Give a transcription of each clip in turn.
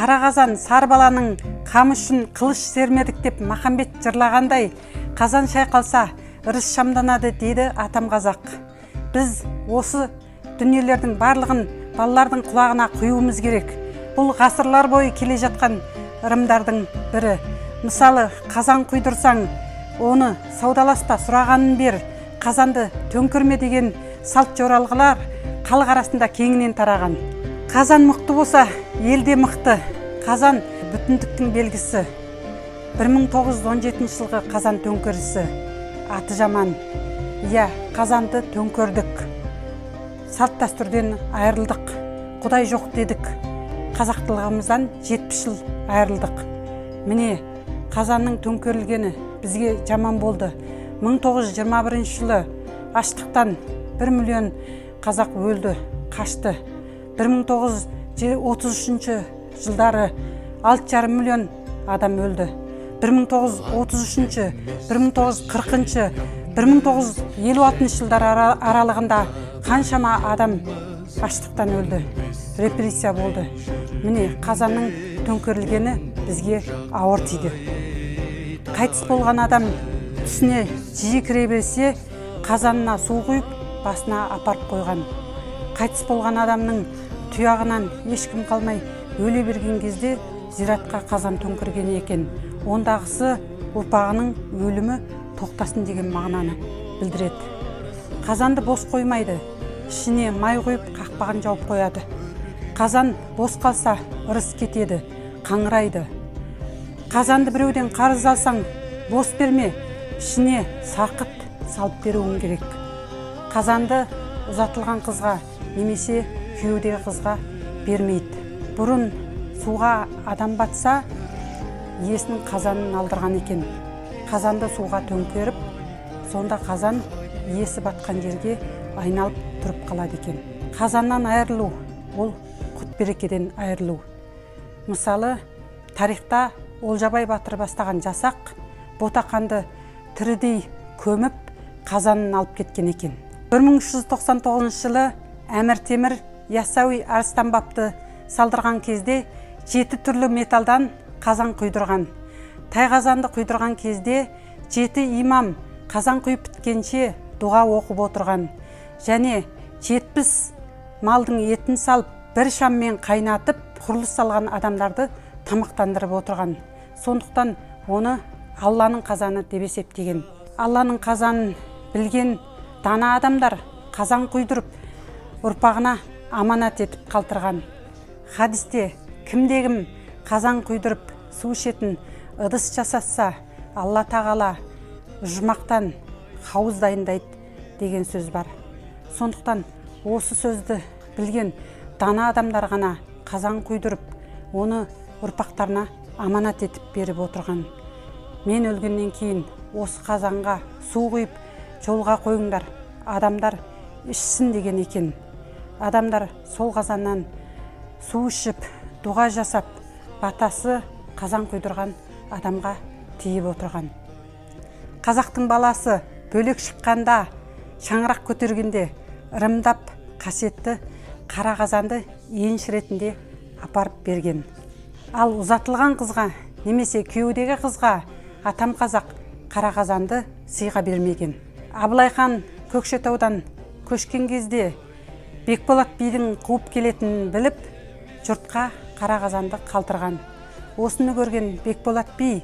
Қара қазан сар баланың қамы үшін қылыш сермедік деп Махамбет жырлағандай, қазан шайқалса, ырыс шамданады дейді атам қазақ. Біз осы дүниелердің барлығын балалардың құлағына құюымыз керек. Бұл ғасырлар бойы келе жатқан ырымдардың бірі. Мысалы, қазан құйдырсаң, оны саудаласпа, сұрағанын бер, қазанды төңкерме деген салт жоралғылар халық арасында кеңінен тараған. Қазан мықты болса, ел де мықты. Қазан бүтіндіктің белгісі. 1917 жылғы қазан төңкерісі аты жаман. Иә, қазанды төңкердік, салт дәстүрден айырылдық, құдай жоқ дедік, қазақтылығымыздан 70 жыл айырылдық. Міне, қазанның төңкерілгені бізге жаман болды. 1921 жылы аштықтан 1 миллион қазақ өлді, қашты. 1933 жылдары 6,5 миллион адам өлді. 1933, 1940, 1956 жылдар аралығында қаншама адам аштықтан өлді, репрессия болды. Міне, қазанның төңкерілгені бізге ауыр тиді. Қайтыс болған адам түсіне жиі кіре берсе, қазанына су құйып, басына апарып қойған. Қайтыс болған адамның тұяғынан ешкім қалмай өле берген кезде зиратқа қазан төңкерген екен. Ондағысы ұрпағының өлімі тоқтасын деген мағынаны білдіреді. Қазанды бос қоймайды, ішіне май құйып, қақпағын жауып қояды. Қазан бос қалса, ырыс кетеді, қаңырайды. Қазанды біреуден қарыз алсаң, бос берме, ішіне сарқыт салып беруің керек. Қазанды ұзатылған қызға немесе күйеудегі қызға бермейді. Бұрын суға адам батса, иесінің қазанын алдырған екен. Қазанды суға төңкеріп, сонда қазан иесі батқан жерге айналып тұрып қалады екен. Қазаннан айырылу ол құт берекеден айырылу. Мысалы, тарихта Олжабай батыр бастаған жасақ Ботақанды тірідей көміп, қазанын алып кеткен екен. 1399 жылы Әмір Темір Яссауи Арыстанбапты салдырған кезде жеті түрлі металдан қазан құйдырған. Тайқазанды құйдырған кезде жеті имам қазан құйып біткенше дұға оқып отырған және 70 малдың етін салып, бір шаммен қайнатып, құрылыс салған адамдарды тамақтандырып отырған. Сондықтан оны Алланың қазаны деп есептеген. Алланың қазанын білген дана адамдар қазан құйдырып, ұрпағына аманат етіп қалдырған. Хадисте кімде кім қазан құйдырып, су ішетін ыдыс жасатса, Алла тағала жұмақтан хауыз дайындайды деген сөз бар. Сондықтан осы сөзді білген дана адамдар ғана қазан құйдырып, оны ұрпақтарына аманат етіп беріп отырған. Мен өлгеннен кейін осы қазанға су құйып, жолға қойыңдар, адамдар ішсін деген екен. Адамдар сол қазаннан су ішіп, дұға жасап, батасы қазан құйдырған адамға тиіп отырған. Қазақтың баласы бөлек шыққанда, шаңырақ көтергенде ырымдап қасиетті қара қазанды енші ретінде апарып берген. Ал ұзатылған қызға немесе күйеудегі қызға атам қазақ қара қазанды сыйға бермеген. Абылай хан Көкшетаудан көшкен кезде Бекболат бидің қуып келетінін біліп, жұртқа қара қазанды қалдырған. Осыны көрген Бекболат би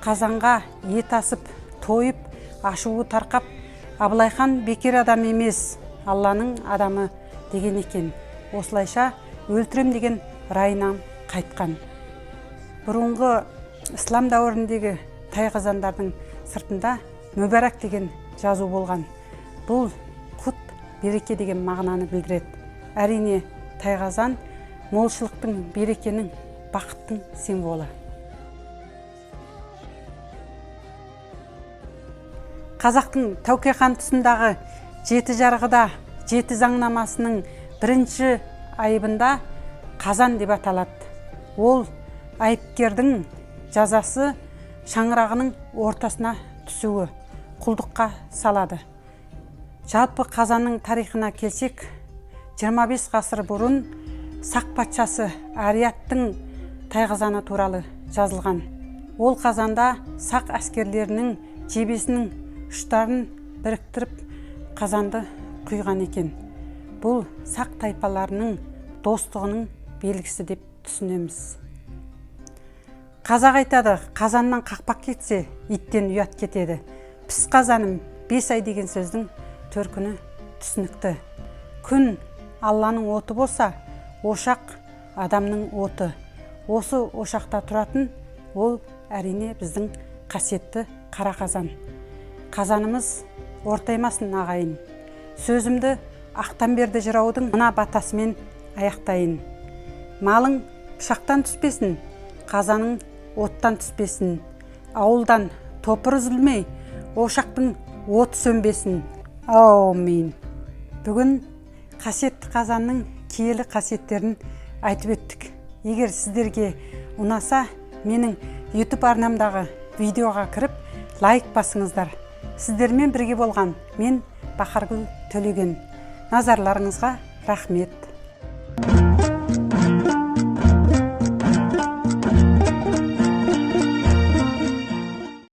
қазанға ет асып тойып, ашуы тарқап, Абылай хан бекер адам емес, Алланың адамы деген екен. Осылайша өлтірем деген райынан қайтқан. Бұрынғы ислам дәуіріндегі тайқазандардың сыртында мүбәрак деген жазу болған. Бұл құт береке деген мағынаны білдіреді. Әрине, тайқазан молшылықтың, берекенің, бақыттың символы. Қазақтың Тәуке хан тұсындағы жеті жарғыда, жеті заңнамасының бірінші айыбында қазан деп аталады. Ол айыпкердің жазасы шаңырағының ортасына түсуі, құлдыққа салады. Жалпы қазанның тарихына келсек, 25 ғасыр бұрын Сақ патшасы Ариаттың Тайқазаны туралы жазылған. Ол қазанда сақ әскерлерінің жебесінің ұштарын біріктіріп, қазанды құйған екен. Бұл сақ тайпаларының достығының белгісі деп түсінеміз. Қазақ айтады: «Қазаннан қақпақ кетсе, иттен ұят кетеді». «Піс қазаным 5 ай» деген сөздің төркіні түсінікті. Күн Алланың оты болса, ошақ адамның оты. Осы ошақта тұратын ол, әрине, біздің қасиетті қара қазан. Қазанымыз ортаймасын, ағайын. Сөзімді Ақтамберді жыраудың мына батасымен аяқтайын: «Малың пышақтан түспесін, қазаның оттан түспесін, ауылдан топыр үзілмей, ошақтың оты сөнбесін, әумин». Бүгін қасиетті қазанның киелі қасиеттерін айтып өттік. Егер сіздерге ұнаса, менің YouTube арнамдағы видеоға кіріп, лайк басыңыздар. Сіздермен бірге болған мен, Бахаргүл Төлеген. Назарларыңызға рахмет.